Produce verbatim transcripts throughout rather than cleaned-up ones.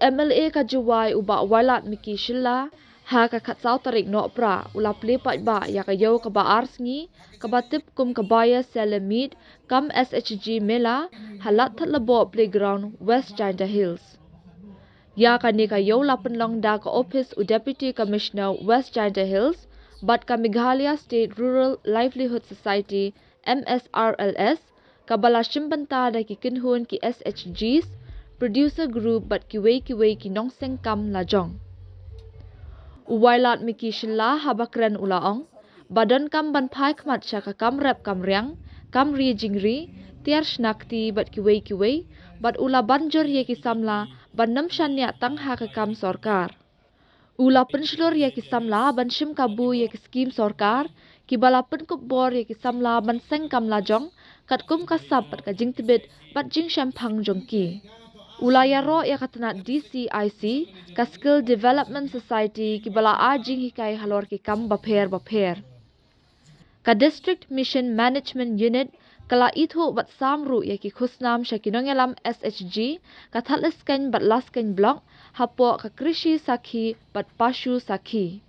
M L A ka Jowai u Bah Wailadmiki Shylla ha ka khatsaw tarik Nohprah u la plie paidbah ïa ka ïew kaba ar sngi kaba tip kum ka Buyer Seller Meet cum S H G Mela ha Ladthadlaboh Playground, West Jaintia Hills. Ïa kane ka ïew la pynlong da ka ophis u Deputy Commissioner West Jaintia Hills bad ka Meghalaya State Rural Livelihood Society, M S R L S, kaba la shim bynta da ki kynhun ki S H Gs, producer group bad kiwei kiwei ki nongseng kam lajong. U Wailadmiki Shylla haba kren u la ong ba donkam ban phai khmat sha ka kam rep kam riang, kam ri jingri, tiar shna kti bad kiwei kiwei, bad u la ban jur ïa ki samla ban nym shaniah tang ha ka kam sorkar. U la pynshlur ïa ki samla ban shim kabu ïa ki skim sorkar kiba la pynkup bor ïa ki samla ban seng kam lajong katkum ka sap bad ka jingtbit bad jingshemphang jong ki. U la ïaroh ïa ka tnat D C I C, ka Skill Development Society kiba la ai jinghikai halor ki kam bapher bapher. Ka District Mission Management Unit ka la ithuh bad sam ruh ïa ki khusnam sha ki nongïalam S H G ka Thadlaskeiñ bad Laskeiñ Block hapoh ka Krishi Sakhi bad Pashu Sakhi.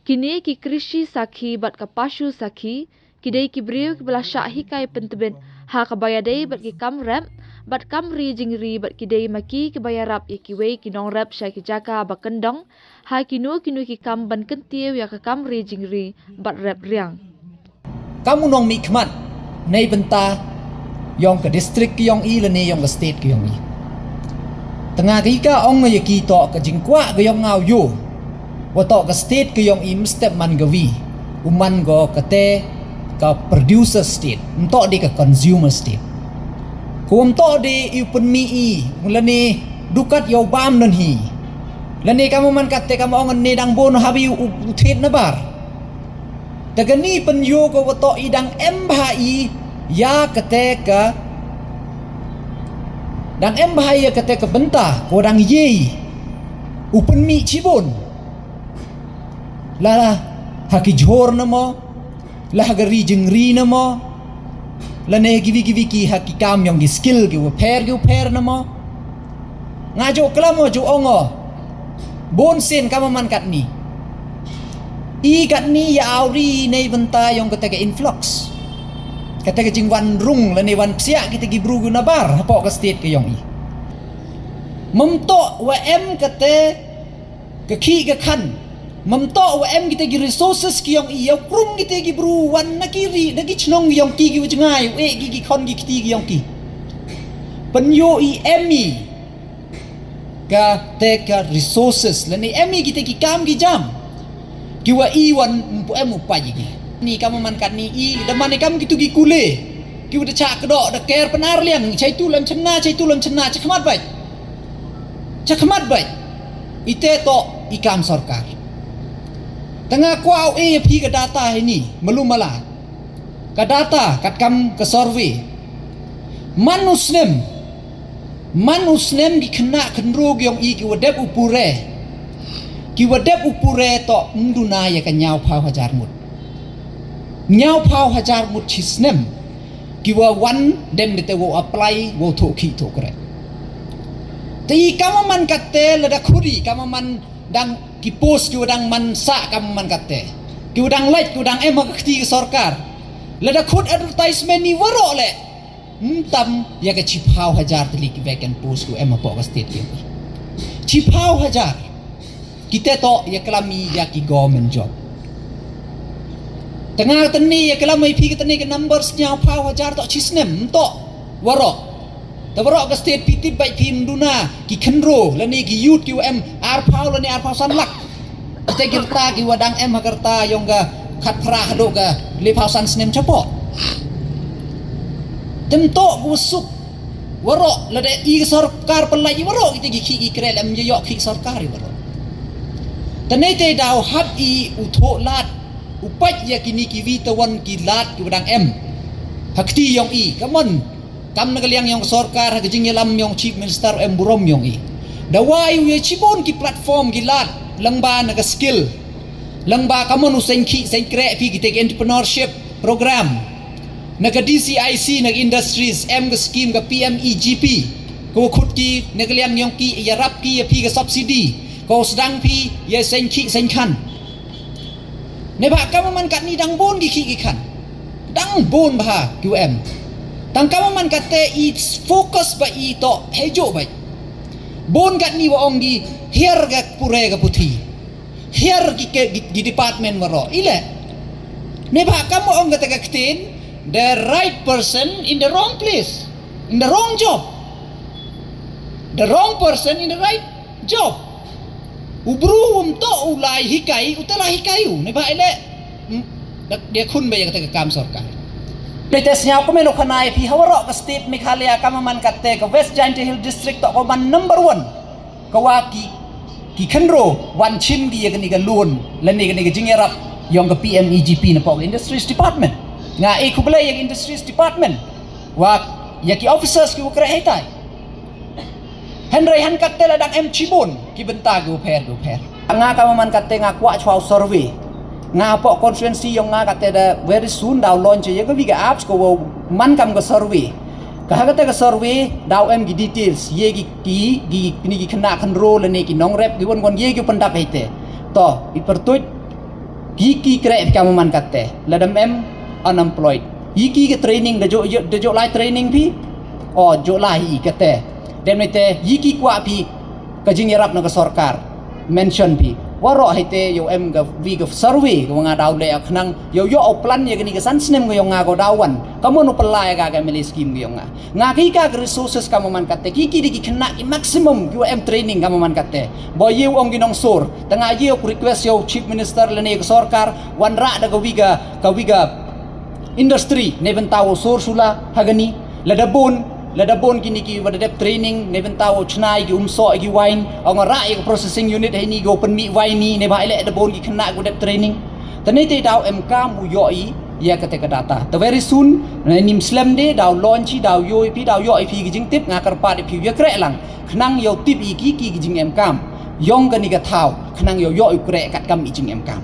Kine ki Krishi Sakhi bad ka Pashu Sakhi ki dei ki briew kiba la shah hikai pyntbit ha kaba ïadei bad ki kam rep bad kam ri jingri bad ki dei ma ki kiba ïarap ïa kiwei ki nongrep sha ki jaka ba kyndong ha kino kino ki kam ban kyntiew ïa ka kam ri jingri bad rep riang. Kam u nongmihkhmat na bynta yong ka district ka yong i lane yong ka state ka yong i. Tang ka i ka ong ïa ki to ka jingkwah ka yong nga u yo. Wa to ka state ka yong i mstep man ka wi. U man go kate ka producer state. Mto de ka consumer state. Ko mto de i u pynmih i lane dukat ïa u bam nan hi. Lane kam man kate kam ong ne dang bun habi u, u thied na bar. Te kani pynïoh ko wa to i dang em bha i ïa kate ka dang em bha i ïa kate ka bynta ko dang ïei u pynmih chibun. La la ha ki jhur na mo, la ha ka ri jingri na mo, lane ha kiwi kiwi ki ha ki kam yong ki skill ki wa pher ki wa pher na mo. Nga ju klam o ju ong o. Bun sien kam man katni. I katni ïa awri na bynta yong kata ka influx. Kata ka jingwan rung lane wan psiah kita ki bru na bar hapoh ka state ka yong i. Mem to wa em kata ka khih ka khan. Mem to wa em kita ki resources ki yong i ïa krum kita ki bru wan na ki ri na ki chnong yong ki ki wa jngai u e ki ki khon ki kti ki yong ki. Pynïoh i em i kata ka resources lane em i kita ki kam ki jam. Ki wa i wan mpu em u pa ji ki. Ni kam man katni i da man i kam kitu ki kule. Ki wa da chak do da ker penar liang chai tu lam chna chai tu lam chna chakmat bai. Chakmat bai. Ite to i kam sorkar. Tang nga kwah u e phi ka data hini malu mala. Ka data katkam ka survey. Man u snem. Man u snem ki khynnah khynru ki yong i ki wa dep u pure. Ki wa dep u pure to mduna ïa ka ñiaw phaw hajar ngut. Ñiaw phaw hajar ngut chi snem. Ki wa wan dem de te wa apply wa thoh ki thoh kre. Te i kam man kate lada khuri kam man dang ki post ki wa dang man sa kam man kate. Ki wa dang lait ki wa dang em ha ka kti ka sorkar. Lada khut advertisement ni waroh le. Mtam ïa ka chiphaw hajar tylli ki vacant post ki wa em hapoh ka state ki. Chiphaw hajar. Kita to ïa klam i ïa ki government job. Tang nga tani ïa klam i phi ka tani ka number sñiaw phaw hajar to chi snem to. Waroh. Te waroh ka state phi tip bai phi mduna ki khynru lane ki youth ki wa em ar phaw lane ar phaw san lak. Kita ki rta ki wa dang em ha ka rta yong ka khat phra haduh ka le phaw san snem chapoh. Tem to ku suk waroh lada i ka sorkar pynlait i waroh kita ki khih ki kre lem ïa ïoh khih sorkar i waroh. Tane te daw hap i u thoh lad u pait ïa kini ki wi tawan ki lad ki wa dang em. Ha kti yong i kamon. Kam na ka liang yong sorkar ha ka jingïalam yong Chief Minister em burom yong i. Da wai u ïa chibun ki platform ki lad lyngba na ka skill. Lyngba kamon u seng khih seng kre phi ki te ki entrepreneurship program. Na ka D C I C na ka industries em ka scheme ka P M E G P. Ko khut ki na ka liang yong ki, ïarap ki ïa phi ka subsidy. Ko sdang phi ïa seng ki seng khan. Ne ba kam man kat ni dang bun ki ki ki khan. Dang bun ba ki em. Tang kam man kat te i focus ba i to hejo ba. Bun kat ni wa ong ki hiar ga pure ga puthi. Hiar ki, ki, ki department waro. Ile. Ne ba kam ong kat ka ktin, the right person in the wrong place. In the wrong job. The wrong person in the right job. U bru um to u lai hikai, u tela hikai u. Ne ba ile. Hmm? Dia khun ba ïa kata ka kam sorkar. Pete sñiaw ko meno khana ïa phi ha waroh ka state Meghalaya kam man kate ka West Jaintia Hills District to ko man number one. Ka wa ki, ki kynro wan chim ki ïa kani ka loan, lane kani ka jingïarap, yong ka P M E G P na pok Industries Department. Nga e khublei ïa ka Industries Department. Wa ïa ki officers ki wa kre hetai. Hynrei han kat te la dang em chibun ki bynta ki u pher ki u pher. Nga ka man kat te nga kwah chwa u survey. Nga pok constituency yong nga kat te da very soon daw launch ïa ka wi ka apps ko wa man kam ka survey. Ka ha kat te ka survey daw em ki details ïa ki ki ki ni ki khynnah khynro lane ki nongrep ki won won ïa ki pyndap heite. To i pertuit ki ki kre ka man kat te la dam em unemployed. Ïa ki ka training da jo da jo lai training phi. O jo lai i kat te. Dem ne te ïa ki kwah phi ka jingïarap na ka sorkar. Mention phi. Waroh heite yow em ka wi ka survey ka wa nga daw le ak nang yow yoh u plan ïa kani ka san snem ka yong nga ko daw wan. Ka mon u pela ïa ka ka M L A scheme ka yong nga. Nga ki ka resources ka man kat te ki ki di ki khynnah ki maximum ki wa em training ka man kat te. Bo ïa u ong ki nongsur. Tang ïa u request ïa u Chief Minister lane ka sorkar wan rah da ka wi ka ka wi ka industry ne bynta u sur sula ha kani. Lada bun, lada bun kini ki wa da dep training ne bynta u chnai ki umsoh ki wine, ong rah ïa ka processing unit ha ini ko pynmih wine ni ne ba ile da bun ki khynnah ko dep training. Tane te daw em kam u yoh i ïa kate ka data. Ta very soon ne nim slem de daw launch i daw yoh i phi daw yoh i phi ki jingtip nga kyrpad i phi ïa kre lang. Khnang yow tip i ki ki ki jingem kam yong kani ka thaw khnang yow yoh i kre kat kam i jingem kam.